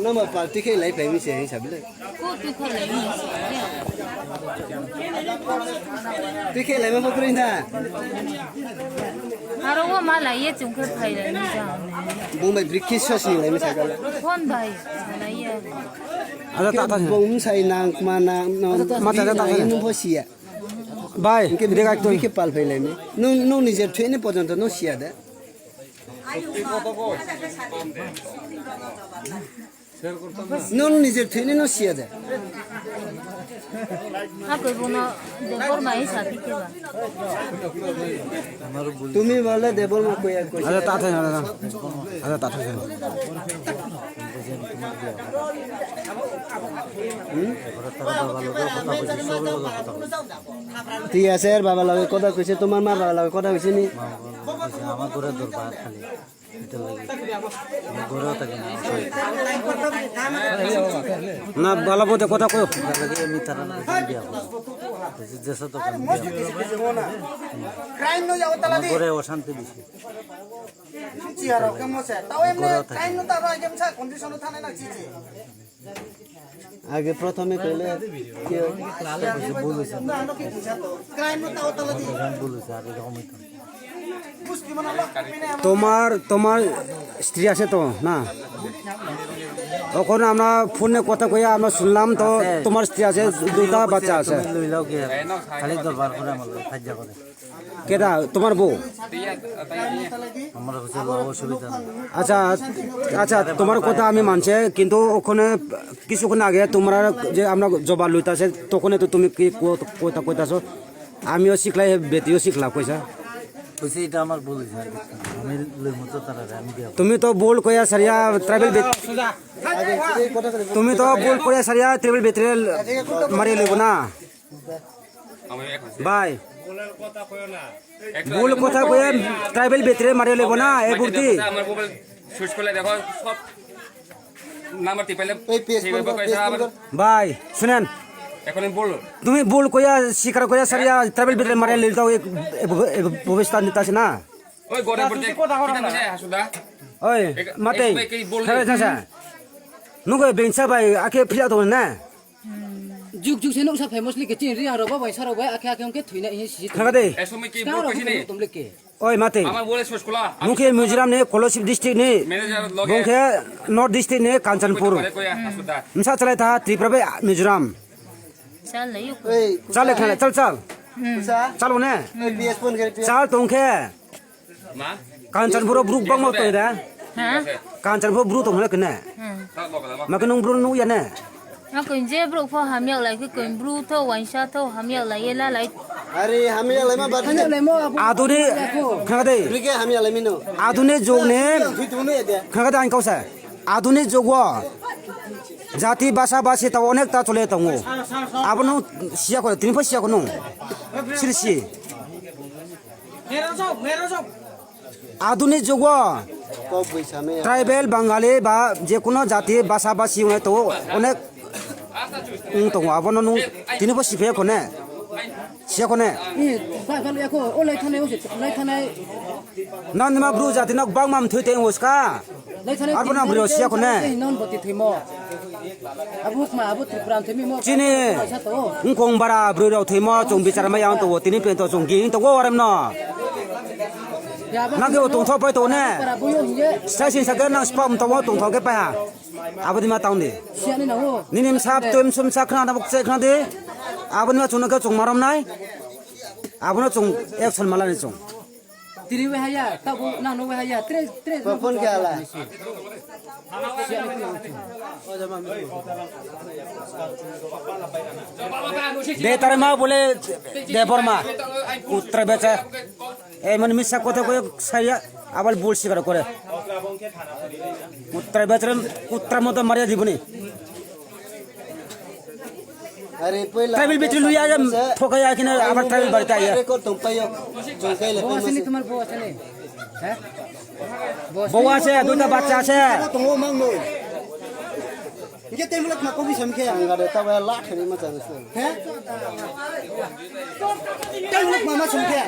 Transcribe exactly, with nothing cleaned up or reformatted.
Nama party khe lai phai mi se hin sabile. Ko tu kho lai mi se. Tikhe lai ma pokri na. Aro wo ma lai ye chung khe phai lai mi ja. Bung bai brik khe sos ni lai mi sa gala. Phone bai sa lai ye. Ada ta ta. Bung sai nang ma na. Ma ta ta ta. Nung bo siya. Bai, brik ak tu. Brik khe pal phai lai mi. Nung nung nijer thwe ni porjonto nung siya da. Nung nijer thwini no siya de. Hakoi bono Debbarma hi sa thik khe ba. Tumi bole Debbarma koya koya. Ada ta thai, ada ta. Ada ta thai. Hmm? Thik ase, baba loge kotha koise, tomar ma baba loge kotha koise ni. Ama gora dorbar khali. Eto lagi. Ama gora ta gana. Na, bala bote kotha koyo. Lagi ami tara lagi biya ko. Jesa to kan biya. Crime no jabo tala di. Gora o shanti bisi. Chiaro kemo se. Tao emne crime no taro agem sa condition thane na chichi. Age prothome koile ki hoy? Tomar, tomar stri ase to na? Okhon amra phone e kotha koya amra sunlam to, tomar stri ase, duita bachcha ase. Khali dorbar kore amar loi, hajja kore. Keda, tomar bou? Amar hoche labo osubidha nei. Acha, acha, tomar kotha ami manche, kintu okhone kisukkhon age tomra je amra joba loita se, tokhone to tumi ki ko-, kotha koita so, amio sikhlai, betio sikhla koisa. Hoise eta amar bhul hoise, ami loimo to tarare, ami diya. Tumi to bhul koya sariya, tribal bet-, tumi to bhul koya sariya, tribal betri mari loibo na. Bhai, bhul kotha koye tribal betri mari loibo na, e burti. আমার mobile switch করলে দেখো, সব নাম্বার টিপাইলে এই পেজ ঠিক হবে, ফোন কর, পয়সা পেজ ফোন আবার কর। Bhai, sunen. এখন আমি বলবো। Tumi bhul koya, sikar koya sariya, tribal betri mari loibo, e, e, e, bobista nita se na. ওই গড়ে পড়তে কথা বলো না। ঠিক আছে, হাসুদা। Oi, এক-, mate. এক সময় কি বললি? Khara jasa. Nugo bengsa bai, ake phila to na. Juk juk se nuksa famous like chin ri aro ba bai saro bai akhe akhe ongke thuina hi si. Khakade. Esomi ki Star bol abo koisini? Tum leke. Oi mate. Amar bole sos kula. Mukhe Mizoram ni Kolasib district ni. Manager loge. Bongkhe North district ni Kanchanpur. Koi koi koi asuda. Msa chalai tha Tripura bai Mizoram. Chal le yo. Ei, Chal le khale, chal chal. Kusa. Chal one. Ei, P S phone kare, P S. Chal tongkhe. Ma? Kanchanpur o bru bangma tong da. Ha? Kanchanpur o bru tong hole kene. Hmm. Ma ke nung bru nung ya ne. Ha kuin je bru pho hamyak lai ke kuin bru tho waisa tho hamyak lai ye la lai. Are hamyak lai ma bat. Hamyak lai mo abu. Aduni khade. Bru ke hamyak lai mino. Aduni jog ne. Thui tu ne de. Khade ang kausa. Aduni jog o. Jati basa basi ta onek ta chole tongo. Abono siya ko, tini pho siya ko nung. Siri si. Aduni jugo tribal Bangali ba je kuno jati basa basi wngwi tongo, onek wng tongo, abono nung tini bo siphe khone, siya khone. Ni, ba, ba, eko, o lai thanai, o lai thanai. Nang nima bru jati nok bang mam thui teng uska. Arbo nang bru siya khone. Non boti thimo. Abu kma, abu Tripura thimi mo. Chini. Sa to. Wngkong bara bru rok thimo, chung bichar mai ang to, tini pen to chung ging to go arem no. Ya, ba, Nang ke no. Tong tho pai to ne. Para buyo hiye. Sai sin sa ke nang spam to tong tho ke pa ha. Abo di ma taun di. Siya ni na o. Nini msap tu msum sa khna da bok che khna di. Abo ni ma chung ke chung marom nai. Abo no chung action malani chung. Tiri we haya, tabu nang no we haya, tre, tre. Phone ke ala. De tare ma bole de borma. Kutra becha. E mani misa kotha koyo saya abal bul sikar kore. Kutra becha kutra moto maria dibuni. Tribal betri luya ya, thoka ya kina, abar tribal barita ya. Record tong payo. Jongkai le Bo asini, tomar bo asini. Ha? Bo Bo asini, ase, duita baccha ase. Tongo mang noi. Inke temulak ma kobi samke. Angare ta ba la khani ma chang se. Ha? Temulak ma ma samke.